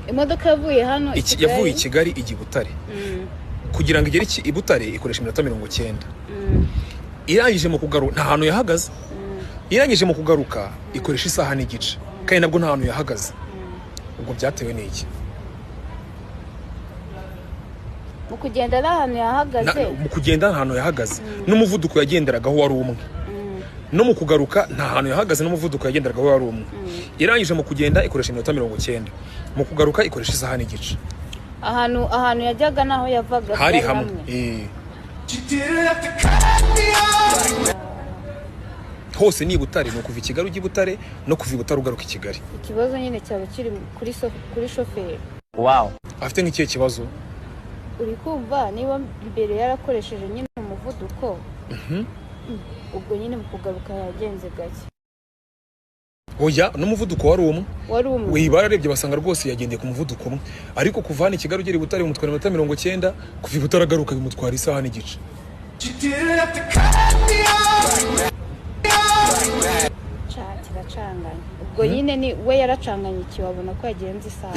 Imodoka yavuye hano i Kigali. Yavuye i Kigali ijya i Butare. Kugira ngo igere i Butare ikoresha iminota 90. Irangije mu kugaruka nta hantu yahagaze. Irangije mu kugaruka ikoresha isaha n'igice, kandi nabwo nta hantu yahagaze. Ubwo byatewe n'iki? Mu kugenda ari ahantu yahagaze. Mu kugenda nta hantu yahagaze, n'umuvuduko yagenderagaho wari umwe. No mu kugaruka nta hantu yahagaze, n'umuvuduko yagenderagaho wari umwe. Irangije mu kugenda ikoresha iminota 90, mu kugaruka ikoresha isaha n'igice. Ahantu yajyaga n'aho yavaga hari byari hamwe. Hose ni i Butare, ni ukuva i Kigali ujya i Butare no kuva i Butare ugaruka i Kigali. Ikibazo nyine cyaba kiri kuri shoferi. Afite nk'ikihe kibazo? Uri kumva niba mbere yarakoresheje nyine umuvuduko, ubwo nyine mu kugaruka yagenze gake. Oya, n'umuvuduko wari umwe. Wari umwe. We bararebye basanga rwose yagendeye ku muvuduko umwe, ariko kuva hano i Kigali ugera i Butare bimutwara iminota 90, kuva i Butare agaruka bimutwara isaha n'igice. Ca kiracanganye. Ubwo nyine ni we yaracanganye, ikiwabona ko yagenze isaha.